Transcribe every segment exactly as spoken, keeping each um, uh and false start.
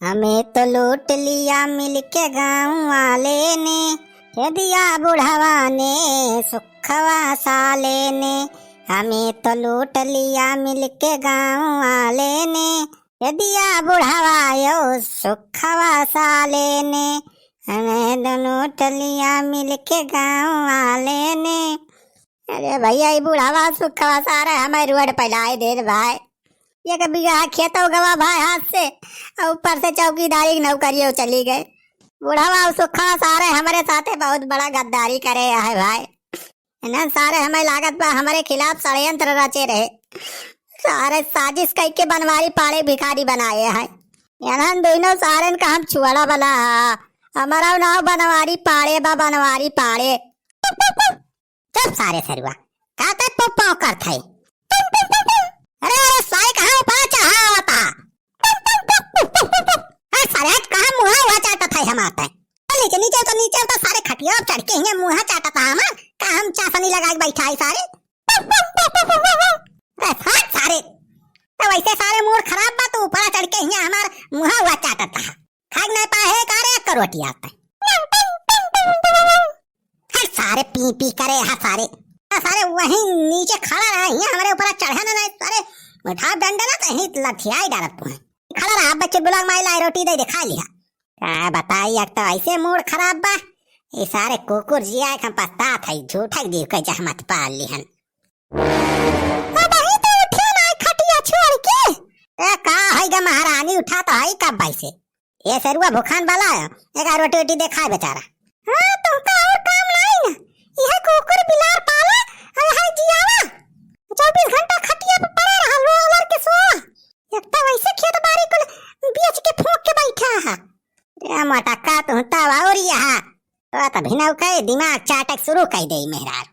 हमें तो लूट लिया मिलके गाँव वाले ने, दे दिया बुढ़ावा ने सुखवा साले ने। हमें तो लूट लिया मिलके गाँव वाले ने, दे दिया बुढ़ावा यो सुखवा साले ने। हमें तो लूट लिया मिलके गाँव वाले ने। अरे भैया, ई बुढ़ावा सुखवा सारे हमें रोड पे लाए दे रे भाई। एक बीघा खेतो गवा भाई हाथ से, और ऊपर से चौकीदारी की नौकरियों चली गए। बुढ़ावा सुखवा सारे हमरे साथे बहुत बड़ा गद्दारी करे है भाई। इन्हन सारे हमें लागत बा हमरे खिलाफ षड्यंत्र रचे रहे। सारे साजिश कइके बनवारी पाड़े भिखारी बनाए हैं। इन्हन दोनों सारन का हम छुआड़ा बला हा। हमारा नाव बनवारी पाड़े बा, बनवारी पाड़े। चुप सारे सरुआ, का ते पो पो करत है? अरे, अरे, सारे कहाँ ऊपर चढ़ा आवता? अरे सारे, आज कहाँ मुँहा हुआ चाटत है हमार ते? नीचे, नीचे तो, नीचे तो सारे खटिया पे चढ़ के हियाँ मुँहा चाटत है हमार। का हम चासनी लगा के बैठा है सारे? अरे हट सारे, तो वैसे सारे मूड खराब बा, तू ऊपर चढ़ के हियाँ हमार मुँहा हुआ चाटत है। खाए के नाहीं पाए है का रे, एक रोटी आता है। हट सारे, पी पी करे हा सारे। आ सारे वहीं नीचे खड़ा रहा, हियाँ हमरे ऊपर चढ़ा ना, नाहीं सारे उठा डंडा ना, तो यहीं लठियाई डालत तू है। खड़ा रहा बच्चे, बुला माई लाई रोटी दे दे, खा लिहा। का बताई, एक तो ऐसे मूड खराब बा, ये सारे कुकुर जिया के हम पछतात है, झूठक दी के जहमत पाल लिहन। अबहीं तो उठे ना खटिया छोड़ के। ए, का है गे महारानी, उठा तो है कब से? ए सरुआ भुखान वाला है, एक रोटी वोटी दे खाए बेचारा। हाँ, तुमका और काम नाहीं ना, यह कुकुर बिलार पाला और यह जियावा, चउबीस घंटा खटिया पे पड़ा रहा, लो अलर के सोवा। एक तो वैसे खेत बारी कुल बेच के फूंक के बैठा है। ए मोटक्का, तू तो और यहाँ तो तभी ना कहे, दिमाग चाटक शुरू कर दे मेहरार।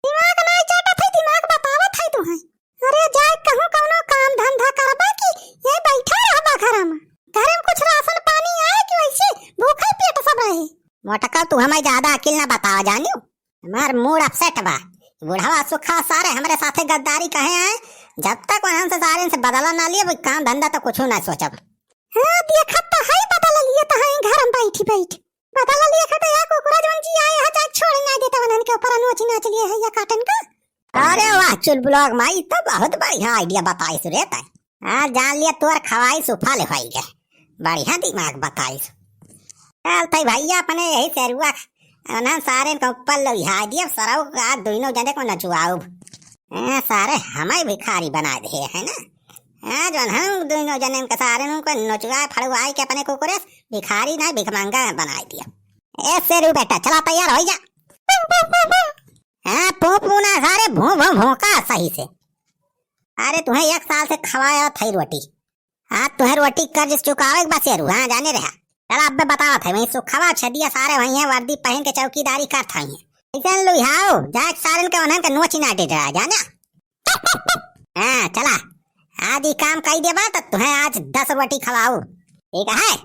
दिमाग ना चाटत है, दिमाग बतावत है तू है। अरे जाए कहूँ कौनो काम धंधा करबा कि ये बैठा रहबा घर में? घर में कुछ राशन पानी आए कि वैसे भूखल पेट सब रहे? मोटका, तू हमें ज्यादा अकिल ना बतावा जानियो, हमार मूड अपसेट बा। बुढ़वा सुखा सारे हमरे साथे गद्दारी कहे हैं, जब तक वहन से सारे से बदला ना लिए, काम धंधा तो कुछ ना सोचब। हाँ, देखत तो है, बदला लिए तो है घर में बैठी बैठ। बदला लिए खटे या कुकुरा जौन जी आए है, चाहे छोड़ ना देता वनन के ऊपर नोच नाच लिए है या काटन का। अरे वाह, चुलबुलाग माई, तो बहुत बढ़िया idea बताइस रे तै। हाँ, जान लिया तोर खवाई सुफल होई गए। बढ़िया दिमाग बताइस। चल तै भैया अपने यही सेरुआ उन्हन सारे के ऊपर लोहिया दिया, सरऊ का दोनों जने को नचुआउब। ए, सारे हमें भिखारी बना दे है ना। हाँ, जौन हम दोनों जने के सारे उनको नोचुआ फड़ुआई के अपने कुकुरे से भिखारी ना भिखमंगा बनाई दिया। ए शेरू बेटा, चला तैयार हो जा। हाँ, पू पू ना सारे, भू भू भूका सही से। अरे तुहें एक साल से खवाया था रोटी, आज तुहें रोटी कर्ज चुकावे के बा शेरू, हाँ जाने रहा। चला अब बतावत है, वहीं सुखवा छेदिया सारे वहीं है, वर्दी पहन के चौकीदारी करत हैं। ऐसे लुहाओ, जाए सारन के उन्हन के नोची ना डरा जाना। हाँ, चला। आज ई काम कई देबा त तुहें आज दस रोटी खवाऊ। ठीक है?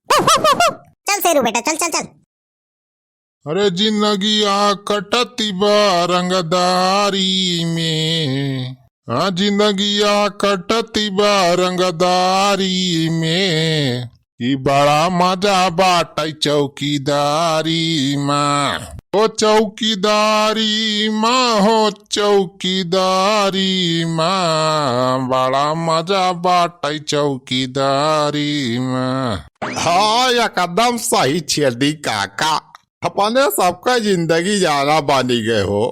चल शेरू बेटा, चल, चल, चल। अरे जिंदगिया कटती बा रंगदारी में, हाँ, जिंदगिया कटती बा रंगदारी में, कि बड़ा मजा बाटे चौकीदारी मा। ओ चौकीदारी मा, हो चौकीदारी मा, बड़ा मजा बाटे चौकीदारी मा। हाँ, एकदम सही छेदी काका, अपने सबका जिंदगी जाना बनी गए हो।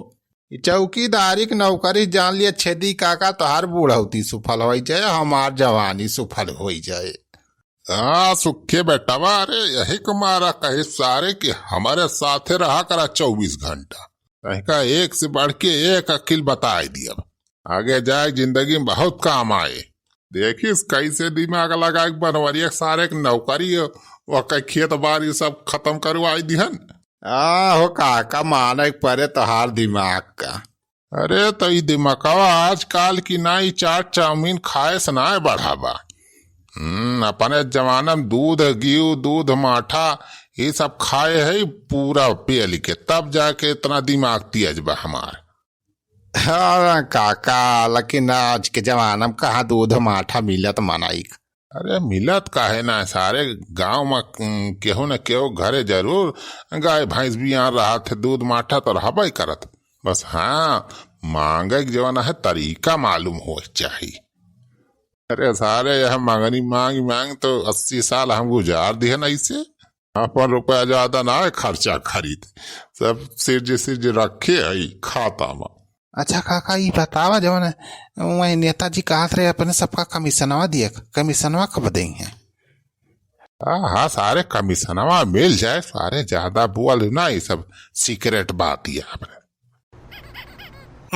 ई चौकीदारी के नौकरी जान लिया छेदी काका, तोहार बुढ़ौती सुफल होई जाए, हमार जवानी सुफल होई जाए। हाँ, सुखे बेटवा, अरे यही के मारा कहे सारे कि हमारे साथे रहा करा चउबीस घंटा। तहका एक से बढ़ के एक अकिल बताए दिया। आगे जाए जिंदगी में बहुत काम आए। देखिस कैसे दिमाग लगा के बनवरिया के सारे के नौकरी, ओकर खेत बारी सब खत्म करवाई दिहन। आ हो काका, माने के परे तोहार दिमाग का। अरे तो ई दिमागवा आजकल की ना, ई चाट चाउमीन खाए से ना बढ़ावा। हम्म, अपने जमाना में दूध घीव, दूध माठा, ये सब खाए है पूरा पेल के, तब जाके इतना दिमाग तेज बा हमार। हाँ काका, लेकिन आज के जमाना में कहाँ दूध माठा मिलत मनई। अरे मिलत काहे ना सारे, गाँव मा, उम, केहू न केहू घरे जरूर गाय भैंस बियान रहत है, दूध माठा तो रहबे करत। बस हाँ, माँगे के जवन है तरीका मालूम होए चाही। अरे सारे, यह माँगनी माँग माँग तो अस्सी साल हम गुजार दिहे ना इसे। अपन रुपया ज्यादा ना है खर्चा खरीद, सब सिरजे सिरजे रखे है खाता मा। अच्छा काका, ई बतावा, जवन वही नेताजी कहत रहे अपने सबका कमीशनवा दिए, कमीशनवा कब देइहैं? हाँ, हाँ, सारे कमीशनवा मिल जाए, सारे ज्यादा बोल ना, ये सब सीक्रेट बात ही है अपने।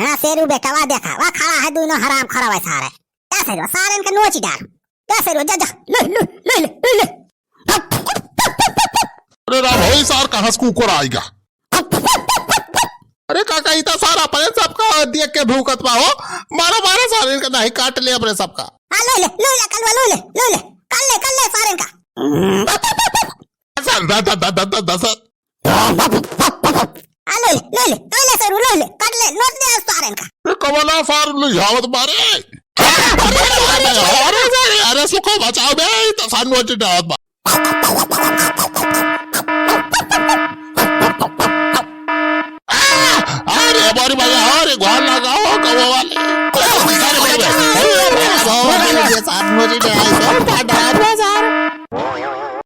हाँ, शेरू बेटवा देखा, वह खड़ा है दोनों हराम खड़ा है सारे। जा शेरू, सारे इनका नोच डाल। जा शेरू, जा, जा, ले, ले, ले, ले, ले, ले। अरे राम, होई सार कहाँ से कुकुर आएगा? अरे काका, ई तो सार अपने सबका देख के भूकत बा हो। मारो, मारो सार इनका, नहीं काट ले अपने सबका। हाँ, ले ले, ले ले, कलवा, ले ले, ले ले, कर ले, कर ले सार इनका। सर, द-, द-, द-, द-, द-, द-, सर। आ, ले ले, ले ले, ले ले, सरू, ले ले, काट ले, नोच ले आज सारेन का। ए, कवना सार ले जावत बारे? अरे, अरे, अरे, अरे, सुखो बचाओ बे, ई तो सार नोच डावत बा। आ, अरे, बारी भाई, अरे, गोड़ लगाओ, कौवा वाले। अरे, बारी भाई, अरे, अरे, अरे, सार नोच डावत बा।